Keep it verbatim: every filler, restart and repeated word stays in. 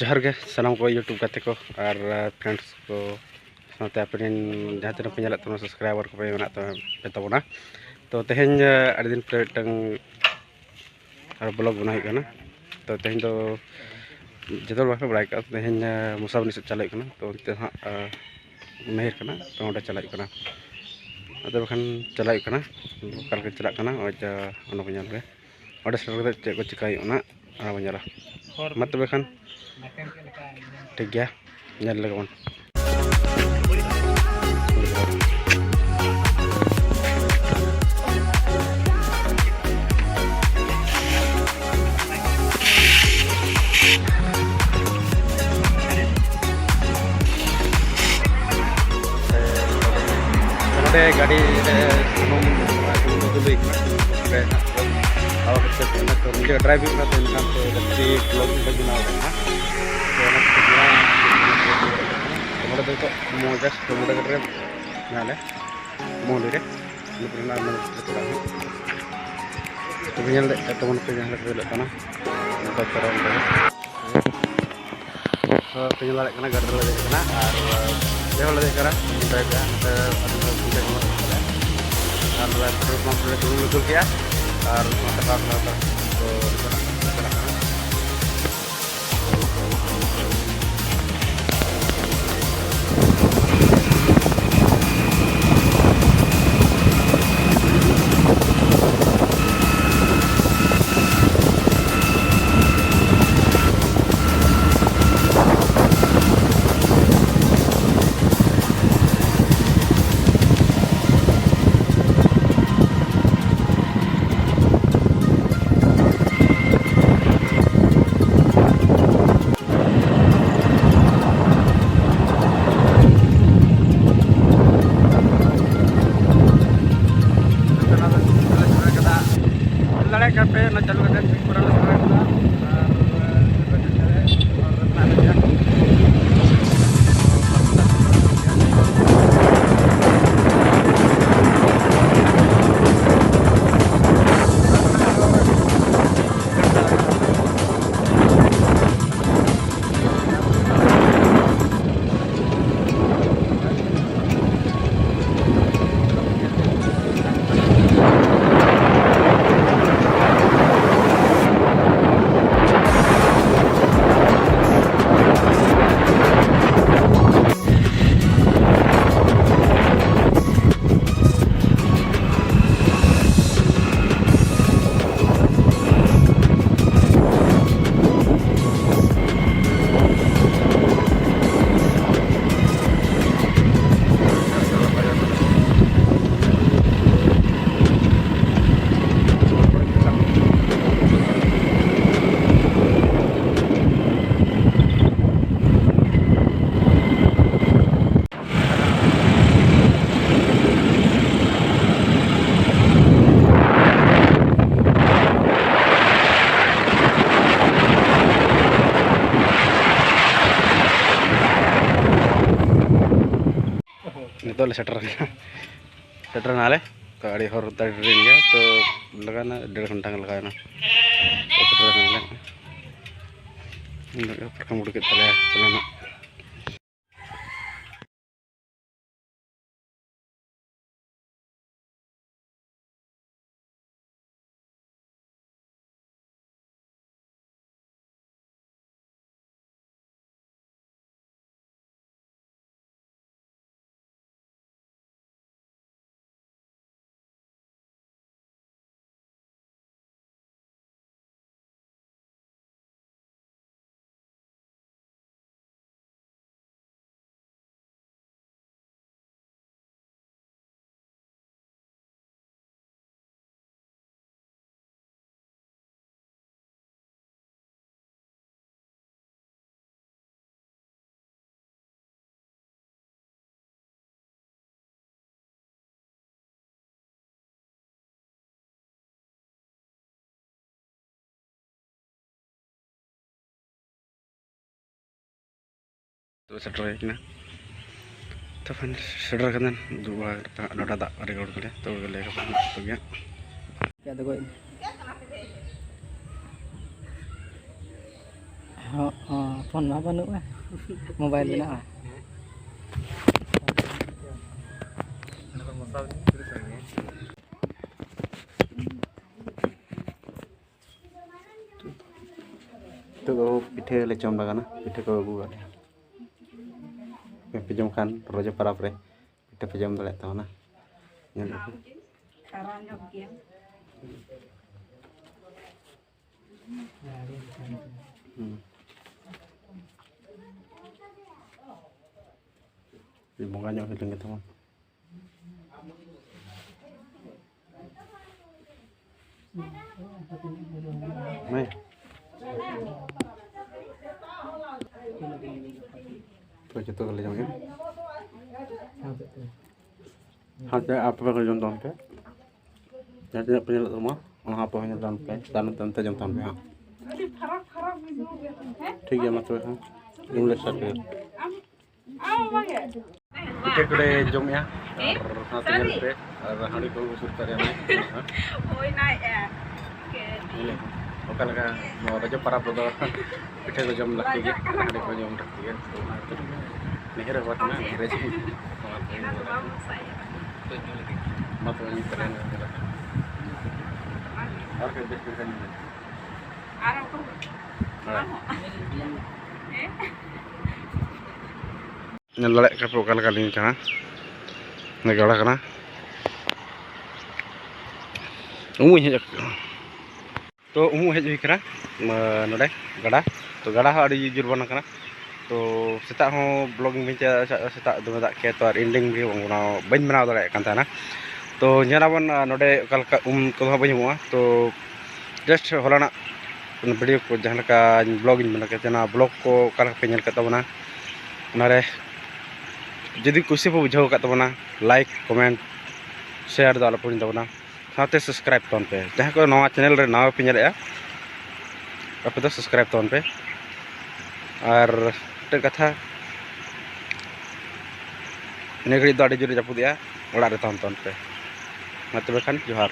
ᱡᱚᱦᱟᱨ ᱜᱮ ᱥᱟᱱᱟᱢ ᱠᱚ YouTube ᱜᱟᱛᱮ ᱠᱚ ᱟᱨ friends ᱠᱚ, ᱥᱟᱶᱛᱮ ᱟᱯᱮ ᱨᱮᱱ ᱡᱟᱦᱟᱸ ᱛᱤᱱᱟᱹᱜ ᱯᱮ ᱧᱮᱞᱮᱫ ᱛᱟᱵᱚᱱᱟ, subscriber ᱠᱚᱯᱮ ᱢᱮᱱᱟᱜ ᱛᱟᱵᱚᱱᱟ᱾ ᱛᱚ ᱛᱮᱦᱮᱧ ᱟᱹᱰᱤ ᱫᱤᱱ ᱯᱚᱨᱮ ᱢᱤᱫᱴᱟᱝ ᱟᱨ vlog ᱵᱮᱱᱟᱣ ᱦᱩᱭᱩᱜ ᱠᱟᱱᱟ᱾ ᱛᱚ ᱛᱮᱦᱮᱧ ᱫᱚ ᱡᱚᱛᱚ ᱦᱚᱲ ᱵᱟᱯᱮ ᱵᱟᱲᱟᱭ ᱠᱟᱜᱼᱟ, ᱛᱮᱦᱮᱧ ᱢᱚᱥᱟᱵᱚᱱᱤ ᱥᱮᱫ ᱪᱟᱞᱟᱜ ᱦᱩᱭᱩᱜ ᱠᱟᱱᱟ᱾ ᱛᱚ ᱚᱱᱛᱮ ᱦᱟᱸᱜ ᱱᱟᱹᱭᱦᱟᱹᱨ ᱠᱟᱱᱟ, ᱛᱚ ᱚᱸᱰᱮ ᱪᱟᱞᱟᱜ ᱦᱩᱭᱩᱜ ᱠᱟᱱᱟ᱾ ᱟᱫᱚ ᱵᱟᱠᱷᱟᱱ ᱪᱟᱞᱟᱜ ᱦᱩᱭᱩᱜ ᱠᱟᱱᱟ, ᱚᱠᱟ ᱞᱮᱠᱟ ᱪᱟᱞᱟᱜ ᱠᱟᱱᱟ, ᱚᱱᱟ ᱠᱚ ᱧᱮᱞ ᱯᱮ᱾ ᱚᱸᱰᱮ ᱥᱮᱴᱮᱨ ᱠᱟᱛᱮ ᱪᱮᱫ ᱠᱚ ᱪᱤᱠᱟᱹᱭ ᱦᱩᱭᱩᱜᱼᱟ ᱚᱱᱟ ᱵᱚᱱ ᱧᱮᱞᱟ᱾ ᱢᱟ ᱛᱚᱵᱮ ᱠᱷᱟᱱ ᱴᱷᱤᱠ ᱜᱮᱭᱟ, ᱧᱮᱞ ᱞᱮᱜᱮ ᱵᱚᱱ᱾ ᱱᱚᱰᱮ ᱜᱟᱹᱰᱤ ᱨᱮ ᱥᱩᱱᱩᱢ, ᱥᱩᱱᱩᱢ ᱠᱚ ᱫᱩᱞ ᱦᱩᱭ ᱠᱟᱱᱟ᱾ ᱱᱚᱰᱮ ᱦᱟᱸᱜ ᱟᱵᱚ ᱠᱚ ᱪᱮᱫ ᱠᱟᱱᱟ, ᱛᱚ ᱱᱤᱡᱮ drive ᱦᱩᱭᱩᱜ ᱠᱟᱱᱟ, ᱛᱚ ᱮᱱᱠᱷᱟᱱ ᱛᱚ ᱡᱟᱹᱥᱛᱤ vlog ᱵᱟᱹᱧ ᱵᱮᱱᱟᱣ ᱠᱟᱜᱼᱟ᱾ ᱛᱚ ᱚᱱᱟ ᱠᱷᱟᱹᱛᱤᱨ ᱛᱮ ᱱᱚᱣᱟ ᱱᱚᱰᱮ ᱫᱚ ᱱᱤᱛᱚᱜ ᱢᱚᱡᱽ ᱴᱚᱢᱮᱴᱳ ᱜᱟᱹᱰᱤ ᱨᱮ ᱢᱮᱱᱟᱜ ᱞᱮ ᱢᱚᱦᱞᱤ ᱨᱮ᱾ ᱱᱩᱠᱩ ᱨᱮᱱᱟᱜ ᱢᱚᱡᱽ ᱠᱚ ᱪᱟᱞᱟᱜ ᱠᱟᱱᱟ᱾ ᱛᱚᱵᱮ ᱧᱮᱞ ᱫᱟᱲᱮᱭᱟᱜ ᱠᱟᱱ ᱛᱟᱵᱚᱱ ᱯᱮ ᱡᱟᱦᱟᱸ ᱞᱮᱠᱟ ᱧᱮᱞᱚᱜ ᱠᱟᱱᱟ, ᱱᱚᱝᱠᱟ ᱛᱟᱨᱟ ᱚᱱᱠᱟ ᱜᱮ᱾ ᱛᱚ ᱯᱮ ᱧᱮᱞ ᱫᱟᱲᱮᱭᱟᱜ ᱠᱟᱱᱟ, ᱜᱟᱹᱰᱤ ᱨᱮᱞᱮ ᱫᱮᱡ ᱠᱟᱱᱟ ᱟᱨ ᱯᱮ ᱦᱚᱲ ᱞᱮ ᱫᱮᱡ ᱠᱟᱱᱟ᱾ ᱚᱱᱛᱮ ᱜᱮ ᱦᱟᱱᱛᱮ ᱟᱹᱰᱤ ᱢᱚᱡᱽ ᱚᱱᱛᱮ ᱠᱷᱚᱱ ᱞᱮ ᱫᱮᱡ ᱠᱟᱱᱟ᱾ ᱟᱨ ᱱᱚᱰᱮ petrol pump ᱨᱮ ᱥᱩᱱᱩᱢ ᱞᱮ ᱫᱩᱞ ᱠᱮᱜᱼᱟ ᱟᱨ ᱱᱚᱣᱟ ᱴᱟᱴᱟ ᱴᱟᱴᱟ ᱠᱚ ᱪᱟᱞᱟᱜ ᱠᱟᱱᱟ᱾ ᱧᱮᱞ ᱫᱟᱲᱮᱭᱟᱜ ᱠᱟᱱ ᱯᱮ, ᱚᱱᱟ ᱪᱟᱹᱞᱩ ᱠᱟᱛᱮ ᱢᱤᱫ ᱯᱚᱨᱮ ᱞᱮ ᱥᱮᱴᱮᱨ ᱠᱟᱱᱟ᱾ ᱟᱨ ᱦᱚᱨ ᱨᱮ ᱢᱮᱱᱟᱜ ᱞᱮᱭᱟ᱾ ᱛᱚ ᱞᱮ ᱥᱮᱴᱮᱨ ᱟᱠᱟᱱᱟ᱾ ᱥᱮᱴᱮᱨ ᱮᱱᱟᱞᱮ᱾ ᱛᱚ ᱟᱹᱰᱤ ᱦᱚᱨ ᱫᱟᱲᱮ ᱨᱮᱱ ᱜᱮᱭᱟ᱾ ᱛᱚ ᱞᱟᱜᱟᱣᱱᱟ, ᱰᱮᱲ ᱜᱷᱚᱱᱴᱟ ᱜᱟᱱ ᱞᱟᱜᱟᱣᱱᱟ᱾ ᱛᱚ ᱥᱮᱴᱮᱨ ᱟᱠᱟᱱᱟᱞᱮ᱾ ᱩᱱᱟᱹᱜ ᱜᱮ ᱯᱨᱚᱛᱷᱚᱢ ᱩᱰᱩᱠᱮᱫ ᱛᱟᱞᱮᱭᱟ ᱪᱟᱞᱟᱣᱱᱟ᱾ ᱛᱚᱵᱮ ᱥᱮᱴᱮᱨ ᱦᱩᱭ ᱠᱟᱱᱟ᱾ ᱛᱚᱠᱷᱚᱱ ᱥᱮᱴᱮᱨ ᱠᱟᱛᱮ ᱫᱩᱲᱩᱵ ᱵᱟᱲᱟ ᱠᱟᱛᱮ ᱰᱚᱰᱟ ᱫᱟᱜ ᱨᱮ ᱨᱚᱲ ᱠᱟᱱᱟ᱾ ᱛᱚᱵᱮ ᱞᱟᱹᱭ ᱠᱟᱛᱮ ᱱᱤᱛᱚᱜ ᱜᱮ ᱦᱟᱸᱜ᱾ ᱪᱮᱫ ᱫᱚ ᱜᱚᱡ? ᱦᱚᱸ, ᱦᱚᱸ, ᱯᱷᱳᱱ ᱢᱟ ᱵᱟᱹᱱᱩᱜᱼᱟ, ᱢᱳᱵᱟᱭᱤᱞ ᱢᱮᱱᱟᱜᱼᱟ᱾ ᱱᱤᱛᱚᱜ ᱫᱚ ᱯᱤᱴᱷᱟᱹ ᱞᱮ ᱡᱚᱢ ᱞᱟᱜᱟᱱᱟ, ᱯᱤᱴᱷᱟᱹ ᱠᱚ ᱟᱹᱜᱩ ᱟᱠᱟᱫ ᱞᱮᱭᱟ᱾ ᱯᱮ ᱡᱚᱢ ᱠᱷᱟᱱ ᱨᱚᱡᱚ ᱯᱚᱨᱚᱵᱽ ᱨᱮ ᱯᱤᱴᱷᱟᱹ ᱯᱮ ᱡᱚᱢ ᱫᱟᱲᱮᱭᱟᱜ ᱛᱟᱵᱚᱱᱟ᱾ ᱧᱮᱞ ᱯᱮ᱾ ᱦᱩᱸ᱾ ᱵᱚᱸᱜᱟ ᱧᱚᱜ ᱦᱩᱭ ᱞᱮᱱ ᱜᱮ ᱛᱟᱵᱚᱱ᱾ ᱦᱮᱸ᱾ ᱛᱚ ᱡᱚᱛᱚ ᱜᱮᱞᱮ ᱡᱚᱢ ᱜᱮᱭᱟ᱾ ᱦᱟᱱᱛᱮ ᱟᱯᱮ ᱯᱮ ᱡᱚᱢ ᱛᱟᱵᱚᱱ ᱯᱮ᱾ ᱡᱟᱦᱟᱸ ᱛᱤᱱᱟᱹᱜ ᱯᱮ ᱧᱮᱞᱮᱫ ᱛᱟᱵᱚᱱᱟ, ᱚᱱᱟ ᱦᱚᱸ ᱟᱯᱮ ᱦᱚᱸ ᱧᱮᱞ ᱛᱟᱵᱚᱱ ᱯᱮ᱾ ᱛᱟᱭᱱᱚᱢ ᱛᱟᱭᱱᱚᱢ ᱛᱮ ᱡᱚᱢ ᱛᱟᱵᱚᱱ ᱯᱮ ᱦᱟᱸᱜ᱾ ᱴᱷᱤᱠ ᱜᱮᱭᱟ, ᱢᱟ ᱛᱚᱵᱮ ᱠᱷᱟᱱ ᱡᱚᱢ ᱞᱮ start ᱠᱮᱫᱟ᱾ ᱯᱤᱴᱷᱟᱹ ᱠᱚᱞᱮ ᱡᱚᱢᱮᱜᱼᱟ ᱟᱨ ᱥᱟᱶᱛᱮ ᱧᱮᱞ ᱯᱮ, ᱟᱨ ᱦᱟᱺᱰᱤ ᱠᱚ ᱩᱥᱩᱨ ᱛᱟᱨᱮ ᱢᱮ᱾ ᱦᱳᱭ, ᱱᱟᱭ, ᱮ, ᱧᱮᱞ ᱯᱮ, ᱚᱠᱟ ᱞᱮᱠᱟ ᱱᱚᱣᱟ ᱨᱚᱡᱚ ᱯᱟᱨᱟᱵᱽ ᱨᱮᱫᱚ ᱯᱤᱴᱷᱟᱹ ᱠᱚ ᱡᱚᱢ ᱞᱟᱹᱠᱛᱤ ᱜᱮ, ᱦᱟᱺᱰᱤ ᱠᱚ ᱡᱚᱢ ᱞᱟᱹᱠᱛᱤ ᱜᱮ᱾ ᱛᱚ ᱚᱱᱟ ᱠᱷᱟᱹᱛᱤᱨ ᱱᱤᱦᱟᱹᱨ ᱟᱵᱚᱱ ᱠᱟᱱᱟ, ᱱᱤᱦᱟᱹᱨ ᱢᱟ ᱛᱚᱵᱮ ᱢᱤᱫ ᱛᱟᱞᱮ ᱧᱮᱞ ᱞᱮᱠᱟ᱾ ᱟᱨ ᱠᱟᱹᱡ ᱵᱮᱥ ᱞᱮᱠᱟ ᱧᱮᱞ ᱢᱮ᱾ ᱦᱳᱭ᱾ ᱧᱮᱞ ᱫᱟᱲᱮᱭᱟᱜ ᱠᱟᱱᱟ ᱯᱮ ᱚᱠᱟ ᱞᱮᱠᱟ ᱞᱤᱧ ᱠᱟᱱᱟ, ᱱᱚᱣᱟ ᱜᱟᱰᱟ ᱠᱟᱱᱟ᱾ ᱩᱢᱩᱜ ᱤᱧ ᱦᱮᱡ ᱟᱠᱟᱱᱟ᱾ ᱛᱚ ᱩᱢᱩᱜ ᱦᱮᱡ ᱦᱩᱭ ᱠᱟᱱᱟ, ᱱᱚᱰᱮ ᱜᱟᱰᱟ᱾ ᱛᱚ ᱜᱟᱰᱟ ᱦᱚᱸ ᱟᱹᱰᱤ ᱡᱳᱨ ᱵᱟᱱ ᱠᱟᱱᱟ᱾ ᱛᱚ ᱥᱮᱛᱟᱜ ᱦᱚᱸ vlog ᱤᱧ ᱵᱟᱹᱧ ᱪᱟᱞᱟᱣ, ᱥᱮᱛᱟᱜ ᱫᱚᱢᱮ ᱫᱟᱜ ᱠᱮᱫ, ᱛᱚ ᱟᱨ ending video ᱵᱟᱝ ᱵᱮᱱᱟᱣ ᱫᱟᱲᱮᱭᱟᱜ ᱠᱟᱱ ᱛᱟᱦᱮᱱᱟ᱾ ᱛᱚ ᱧᱮᱞᱟᱵᱚᱱ ᱱᱚᱰᱮ ᱚᱠᱟ ᱞᱮᱠᱟ ᱩᱢ ᱠᱚᱫᱚ ᱦᱟᱸᱜ ᱵᱟᱹᱧ ᱩᱢᱩᱜᱼᱟ᱾ ᱛᱚ just ᱦᱚᱞᱟᱱᱟᱜ video ᱠᱚ ᱡᱟᱦᱟᱸ ᱞᱮᱠᱟ vlog ᱤᱧ ᱵᱮᱱᱟᱣ ᱠᱮᱫ, ᱚᱱᱟ vlog ᱠᱚ ᱚᱠᱟ ᱞᱮᱠᱟ ᱯᱮ ᱧᱮᱞ ᱠᱮᱫ ᱛᱟᱵᱚᱱᱟ, ᱚᱱᱟᱨᱮ ᱡᱩᱫᱤ ᱠᱩᱥᱤ ᱯᱮ ᱵᱩᱡᱷᱟᱹᱣ ᱟᱠᱟᱫ ᱛᱟᱵᱚᱱᱟ, like, comment, share ᱫᱚ ᱟᱞᱚᱯᱮ ᱦᱤᱲᱤᱧ ᱛᱟᱵᱚᱱᱟ᱾ ᱥᱟᱶᱛᱮ subscribe ᱛᱟᱵᱚᱱ ᱯᱮ, ᱡᱟᱦᱟᱸᱭ ᱠᱚ ᱱᱚᱣᱟ channel ᱨᱮ ᱱᱟᱣᱟ ᱯᱮ ᱧᱮᱞᱮᱫᱼᱟ, ᱟᱯᱮ ᱫᱚ subscribe ᱛᱟᱵᱚᱱ ᱯᱮ᱾ ᱟᱨ ᱢᱤᱫᱴᱮᱱ ᱠᱟᱛᱷᱟ, ᱱᱤᱭᱟᱹ ᱜᱷᱟᱹᱲᱤᱡ ᱫᱚ ᱟᱹᱰᱤ ᱡᱳᱨᱮ ᱡᱟᱹᱯᱩᱫᱮᱜᱼᱟ, ᱚᱲᱟᱜ ᱨᱮ ᱛᱟᱦᱮᱱ ᱛᱟᱵᱚᱱ ᱯᱮ᱾ ᱢᱟ ᱛᱚᱵᱮ ᱠᱷᱟᱱ ᱡᱚᱦᱟᱨ᱾